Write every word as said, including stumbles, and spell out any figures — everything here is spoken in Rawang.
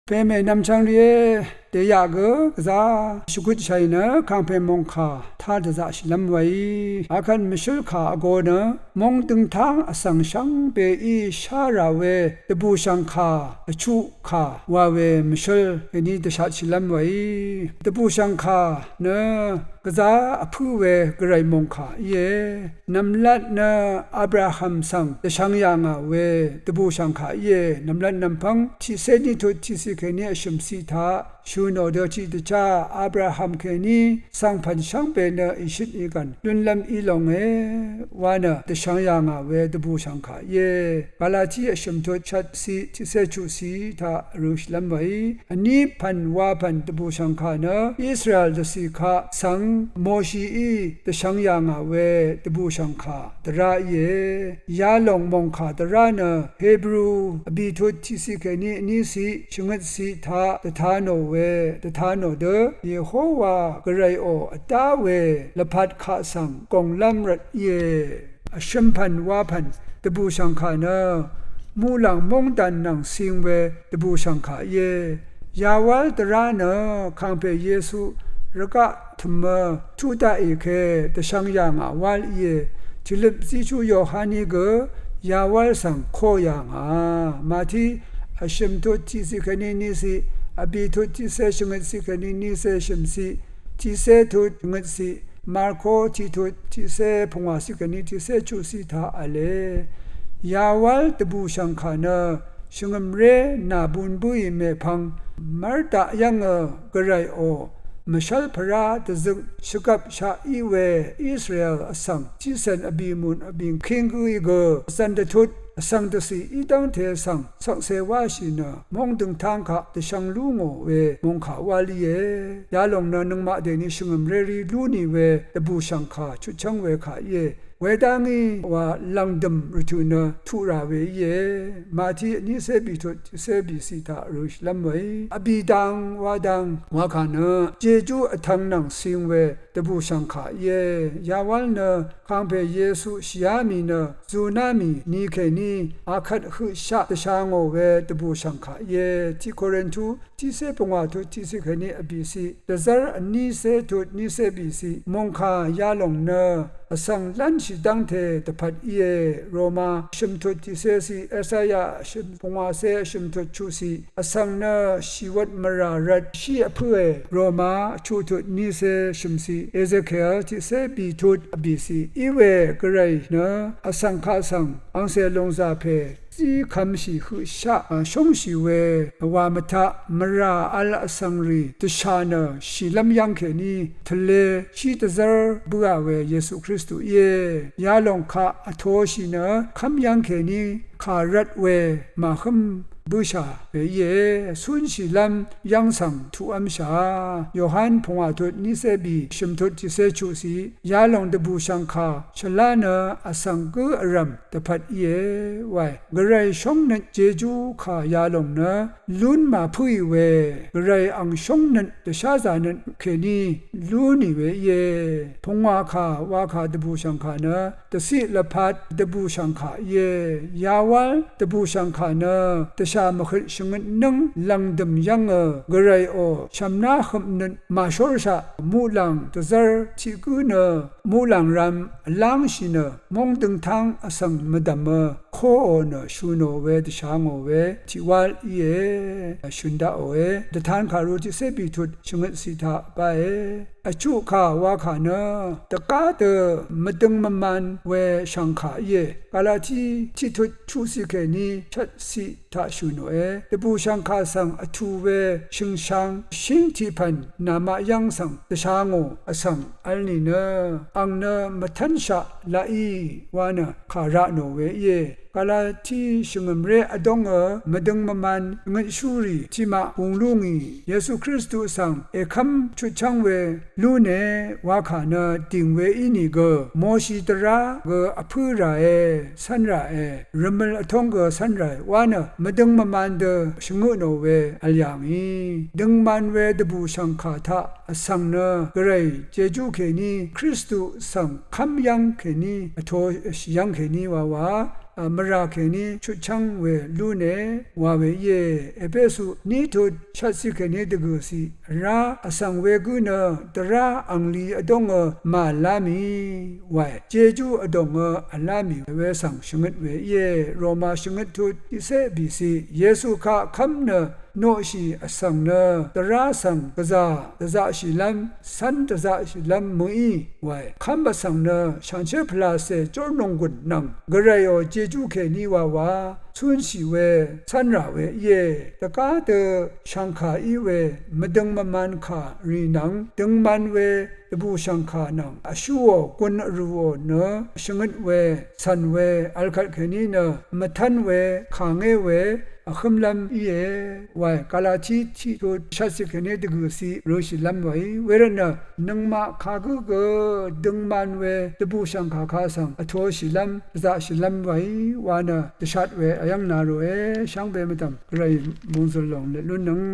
Pèmè nvmchvng rìé, dèyaq gø gvzá shvgutshàì nø kàngpè mòngkà tá dvzaqshìlv́m weí, akvt mvshǿl kà vgō nø mong døngtáng vsvng shvngbeí shá rà we dvbùshv̀ngkà, vchuqkà wa we mvshǿl kèní dvshatshìlv́m weí, dvbùshv̀ngkà nø gvzá vpǿ we gvray mòngkà íe. Nv̀mlat nø Abraham svng dvshvng yà ngà we dvbùshv̀ngkà íe. Nv̀mlat nv̀mpv́ng tiqcé ní tut tiqciq kèní vshø̀m ciq taq shø̀ nò dø tiqdvchá Abraham kèní svng pv̀n shvngbe nø ìshøt ìgv̀n lúnlv́m í longe wa nø dvshvng yà ngà we dvbùshv̀ngkà íe. Galati vshø̀m tut shvt ciq tiqcé chuq ciq taq vrø̄shìlv́m weí, vní pv̀n wa pv̀n dvbùshv̀ngkà nø Israel dvcì kaq svng Moshií dvshvng yà ngà we dvbùshv̀ngkà dvrá íe. Yalòng mòngkà dvrá nø Hebru vbì tut tiqciq kèní vní ciq shvngøt ciq taq dvta nò we, dvta nò dø Yehowa gvrayò vdá we lvpat kaq svng gònglv́m rvt íe. Vshø̀mpv̀n wapv̀n dvbùshv̀ngkà nø muqlàng móngdàn nvng cing we dvbùshv̀ngkà íe. Yawál dvrá nø kàngpè Yesu rvgaq tø̀mø tuq daqì ke dvshvng yà ngà wál íe. Tìløp zíchú Yohaní gø yawál svng koq yà ngà. Mati vshø̀m tut tiqciq kèní ní ciq, vbì tut tiqcé shvngøt ciq kèní ní cé shø̀m ciq, tiqcé tut shvngøt ciq, Marko tiq tut tiqcé pungwà ciq kèní tiqcé chuq ciq taq v̄le. Yawál dvbùshv̀ngkà nø shvngø̀mré nàbun bǿì mèpvng mv́rdaq yv́ngø gvrayò mvshv́lpvrá dvzøk shvgvpshaq í we Israel vsvng tiqcèn vbì mùn vbì king gǿí gø vzv̀n dvtut vsvng dvcì í dv́ngte svng shvkse wáshì nø móng døngtáng kaq dvshvng lú ngò we mòngkà wál íe. Yalòng nø nøngmaq dèni shvngø̀mré rí lú nì we dvbùshv̀ngkà chutchv́ng we kà íe. Wedá ngí wa lv̀ngdø̀m rvtø̀ nø tuq rà we íe. Mati vnícé bìtut tiqcé bìciq taq rø̄shìlv́m weí, vbì dang wa dang wakà nø jejú vtvng nvng cing we dvbùshv̀ngkà íe. Yawál nø kàngpè Yesu shìá mì nø zuná mì ni kèní akvt høqshaq dvsha ngò we dvbùshv̀ngkà íe. Tiq Korintu tiqcé pungwà tut tiqciq kèní vbìciq, dvzv́r vnícé tut nícé bìciq, mòngkà yalòng nø vsvng lv́nshì dv́ngte dvpvt íe. Roma vshø̀m tut tiqcéciq, Esaya vshø̀m pungwàcé vshø̀m tut chuqciq, vsvng nø shìwøt mvrà rvt shí vpǿe. Roma chuq tut nícé shø̀mciq, Ezekiel tiqcé bìtut vbìciq, í we gvray nø vsvng kaq svng angcè lòngzà pè zí kvmshì høqshaq shóngshì we wa mvtaq mvrà vl vsvng rì dvshà nø shìlv́m yv́ng kèní tvle shí dvzv́r bǿà we Yesu Kristu íe. Yalòng kaq vtōshì nø kv́m yv́ng kèní kà rvt we màhǿm bǿshà we íe. Cúnshìlv́m yv́ng svng tuqv́mshà. Yohan pungwà tut nícé bì shø̀m tut tiqcé chuqciq, yalòng dvbùshv̀ngkà shvlá nø vsvng gǿ vrv̀m dvpvt íe wae. Gvray shóngnøt jejú kà yalòng nø lún màpǿì we, gvray ang shóngnøt dvsházānøt kèní lú nì we íe. Pungwà kà wakà dvbùshv̀ngkà nø dvciq lvpat dvbùshv̀ngkà íe. Yawál dvbùshv̀ngkà nø dvshà mvhøt shvngøt nǿng lv̀ngdø̀m yv́ngø gvrayò shv̀mná høpnøt màshórshaq muqlàng dvzv́r tiq gǿ nø muqlàng ram vlángshì nø móng døngtáng vsvng mvdv̀mø kóò nø shø̀ nò we dvsha ngò we tiq wál íe. Shø̀n daqòe. Dvtan kàru tiqcé bìtut shvngøt ciq taq báe. Vchuq kà wa kà nø dvgá dø mvdøng mvman we shv̀ngkà íe. Galati tiqtut chuqciq kèní shvtciq taq shø̀ nòe. Dvbùshv̀ngkà svng vtù we shø̀ngshang shíng tiq pv̀n nàmaq yv́ng svng dvsha ngò vsvng vl nìnø ang nø mvtv́nshaq laqí wa nø kà ra nò we íe. Galati shvngø̀mré vdóngø mvdøng mvman ngøtshúrì tiqmaq gung lú ngì Yesu Kristu svng èkv́m chutchv́ng we lúne wakà nø dìng we ínìgø Moshi dvrá gø vpǿ ràe, cv́n ràe, rvmøl vtóng gø cv́n ràe wa nø mvdøng mvman dø shvngøt nò we vl yà ngì. Døngman we dvbùshv̀ngkà taq vsvng nø gvray jejú kèní Kristu svng kv́m yv́ng kèní vtōshì yv́ng kèní wawa mvrà kèní chutchv́ng we lúne wa we íe. Epesu ní tut shvtciq kèní dvgø̀ciq vrá vsvng wegǿ nø dvrá angli vdóngø màvlá mì wae. Jejú vdòngø vlá mì we svng shvngøt we íe. Roma shvngøt tut tiqcé bìciq Yesu kaq kv́m nø noqshì vsvng nø dvrá svng gvzà dvzaqshìlv́m cv́n dvzaqshìlv́m mø̀í wae. Kv́m vsvng nø shànshér pvlàcè jórnònggùn nvng gvrayò jejú kèní wawa cúnshì we cv́nrà we íe. Dvgá dø shv̀ngkà í we mvdøng mvmankà rì nvng døngman we dvbùshv̀ngkà nvng vshúò gun vrùò nø shvngøt we cv̀n we vlkvt kèní nø mvtv́n we kàngé we vhǿmlv́m íe wae. Galati tiq tut shvtciq kèní dvgø̀ciq rø̄shìlv́m weí wervtnø nøngmaq kagǿ gø døngman we dvbùshv̀ngkà kaq svng vtoshìlv́m dvzaqshìlv́m weí wa nø dvshat we vyv́ng na ròe. Shvngbe mvdv̀m gvray mòngzø̀l lòng nø lúnnøng